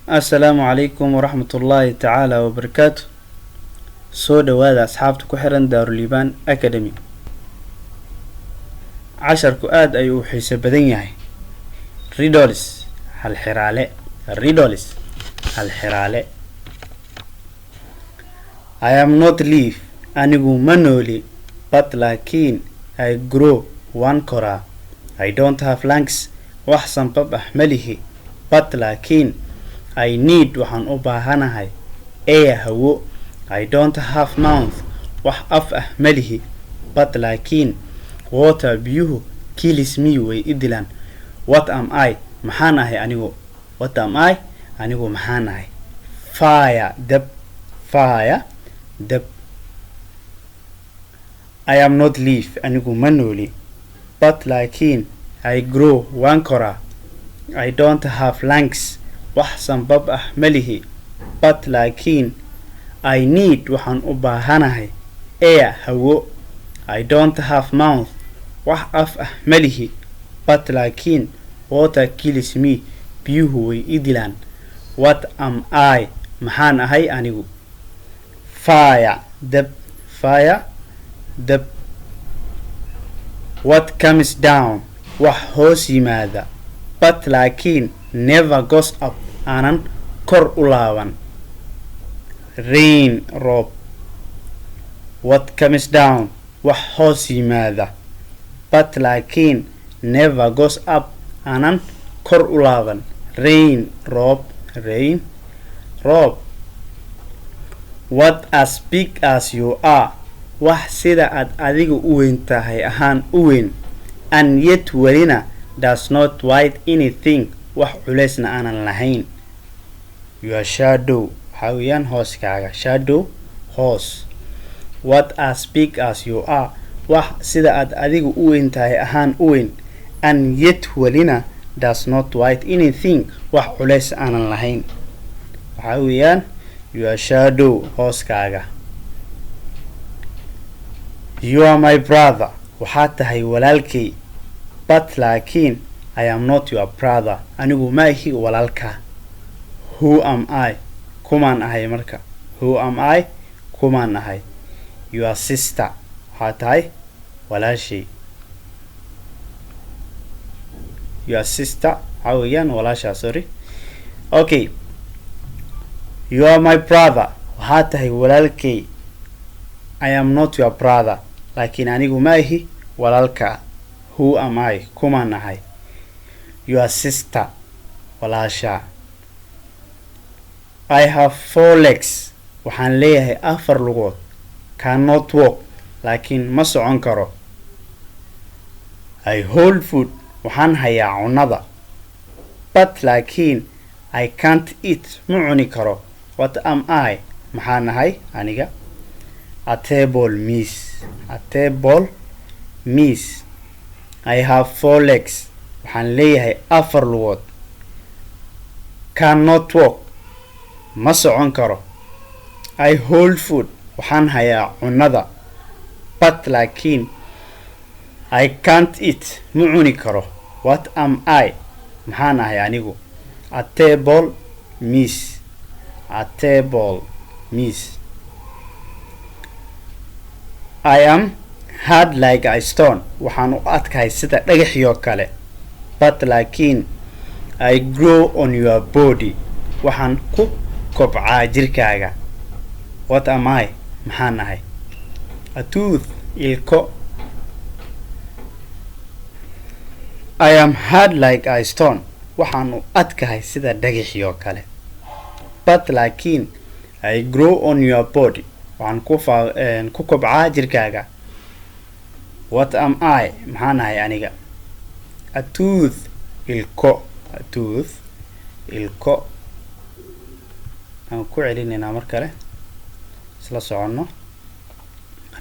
Assalaamu calaykum waraxmatullaahi tacaala wabarakaatu. Soo dhawaada asxaabta ku xiran Daaruliibaan Academy. Casharku aada ayuu u xiiso badan yahay. Riddles, halxiraale. Riddles, halxiraale. I am not live, anigu ma nooli, but laakiin I grow, waan koraa. I don't have lungs, wax sanbab ah ma lihi, but laakiin I need, waxaan u baahanahay, air, hawo. I don't have mouth, wax af ah ma lihi, but laakiin water, biyuhu, kills me, way i dilaan. What am I? Maxaan ahay anigu? What am I? Anigu maxaan ahay? Fire, dab. Fire, dab. I am not live, anigu ma nooli, but laakiin I grow, waan koraa. I don't have lungs, wax sanbab ah ma lihi, but laakiin I need, waxaan u baahanahay, air, hawo. I don't have mouth, wax af ah ma lihi, but laakiin water kills me, biyuhu way i dilaan. What am I? Maxaan ahay anigu? Fire, dab. Fire, dab. What comes down, wax hoos yimaada, but laakiin never goes up, aanan kor u laaban? Rain, roob. What comes down, wax hoos yimaada, but laakiin never goes up, aanan kor u laaban? Rain, roob. Rain, roob. What as big as you are, wax sida aad adiga u weyn tahay ahaan u weyn, and yet, welina, does not weigh anything, wax culeysna aanan lahayn? Your shadow, waxaa weeyaan hooskaaga. Shadow, hoos. What as big as you are, wax sida aad adiga u weyn tahay ahaan u weyn, and yet, welina, does not weigh anything, wax culeys aanan lahayn? Waxaa weeyaan your shadow, hooskaaga. You are my brother, waxaad tahay walaalkay, but laakiin I am not your brother, anigu ma ihi walaalka. Who am I? Kumaan ahay marka? Who am I? Kumaan ahay? Your sister, waxaad tahay walaashay. Your sister waxaa weeyaan walaashaa, sorry. Okay, you are my brother, waxaad tahay walaalkay. I am not your brother, laakiin anigu ma ihi walaalka. Who am I? Kumaan ahay? Your sister, walaashaa. I have four legs, waxaan leeyahay afar lugood, cannot walk, laakiin ma socon karo. I hold food, waxaan hayaa cunada, but laakiin I can't eat, ma cuni karo. What am I? Maxaan ahay aniga? A table, miis. A table, miis. I have four legs, waxaan leeyahay afar lugood, cannot walk, ma socon karo. I hold food, waxaan hayaa cunada, but laakiin I can't eat, ma cuni karo. What am I? Maxaan ahay anigu? A table, miis. A table, miis. I am hard like a stone, waxaan u adkahay sida dhagaxii oo kale, but laakiin I grow on your body, waxaan ku kobcaa jirkaaga. What am I? Maxaan ahay? A tooth, ilko. I am hard like a stone, waxaan u adkahay sida dhagaxii oo kale, but laakiin I grow on your body, waxaan ku kobcaa jirkaaga. What am I? Maxaan ahay aniga? A tooth, ilko. A tooth, ilko. Aan ku celinaynaa mar kale, isla soconno.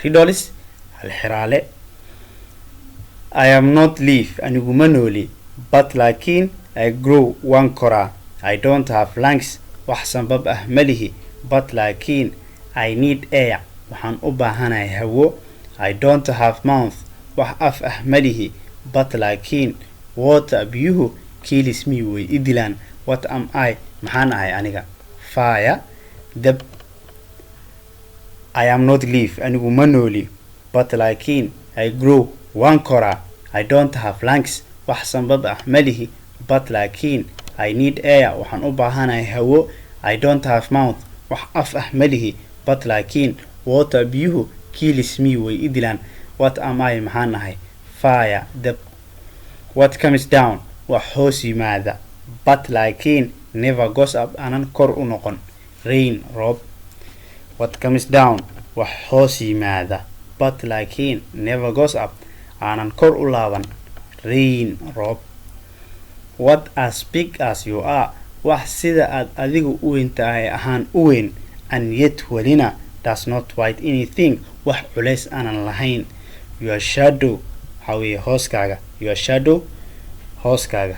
Riddles, halxiraale. I am not live, anigu ma nooli, but laakiin I grow, waan koraa. I don't have lungs, wax sanbab ah ma lihi, but laakiin I need air, waxaan u baahanahay hawo. I don't have mouth, wax af ah ma lihi, but laakiin water, biyuhu, kills me, way i dilaan. What am I? Maxaan ahay aniga? Fire, dab. I am not live, anigu ma nooli, but laakiin I grow, waan koraa. I don't have lungs, wax sanbab ah ma lihi, but laakiin I need air, waxaan u baahanahay hawo. I don't have mouth, wax af ah ma lihi, but laakiin water, biyuhu, kills me, way i dilaan. What am I? Maxaan ahay? Fire, dab. What comes down, wax hoos yimaada, but laakiin never goes up, aanan kor u noqon? Rain, roob. What comes down, wax hoos yimaada, but laakiin never goes up, aanan kor u laaban? Rain, roob. What as big as you are, wax sida aad adigu u weyn tahay ahaan u weyn, and yet, welina, does not weigh anything, wax culays aanan lahayn? Your shadow, waxaa weeye hooskaaga. Your shadow, hooskaaga.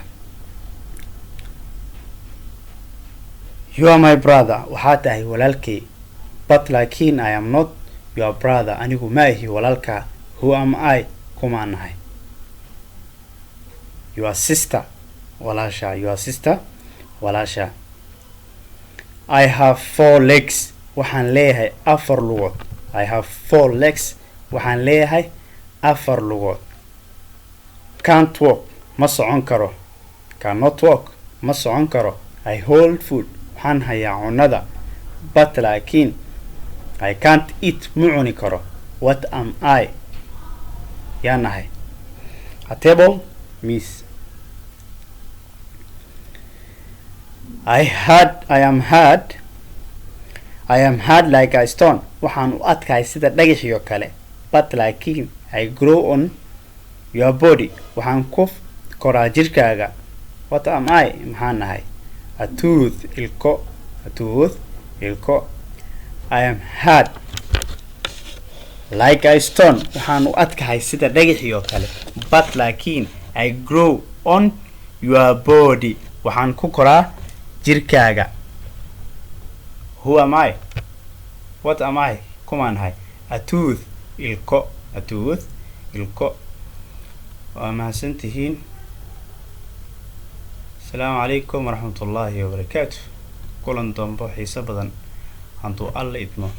You are my brother, waxaa tahay walaalkay, but laakiin I am not your brother, anigu ma ahi walaalkaa. Who am I? Kumaan nahay? Your sister, walaasha. Your sister, walaasha. I have four legs, waxaan leeyahay afar lugood. I have four legs, waxaan leeyahay afar lugood. Can't walk, ma socon karo. Cannot walk, ma socon karo. I hold food, waxaan hayaa cunada, but laakiin I can't eat, ma cuni karo. What am I? Yaa nahay? A table, miis. I am hard like a stone, waxaan u adkahay sida dhagaxiyo kale, but laakiin I grow on your body, waxaan ku koraa jirkaaga. What am I? Maxaan nahay? A tooth, ilko. A tooth, ilko. I am hard like a stone, waxaan u adkahay sida dhagaxiyo kale, but laakiin I grow on your body, waxaan ku koraa jirkaaga. Who am I? What am I? Kumaan nahay? A tooth, ilko. A tooth, ilko. Waa mahadsantihiin. Asalaamu calaykum waraxmatullaahi wabarakaatu. Kulan dambo xiiso badan hadduu Alla idmo.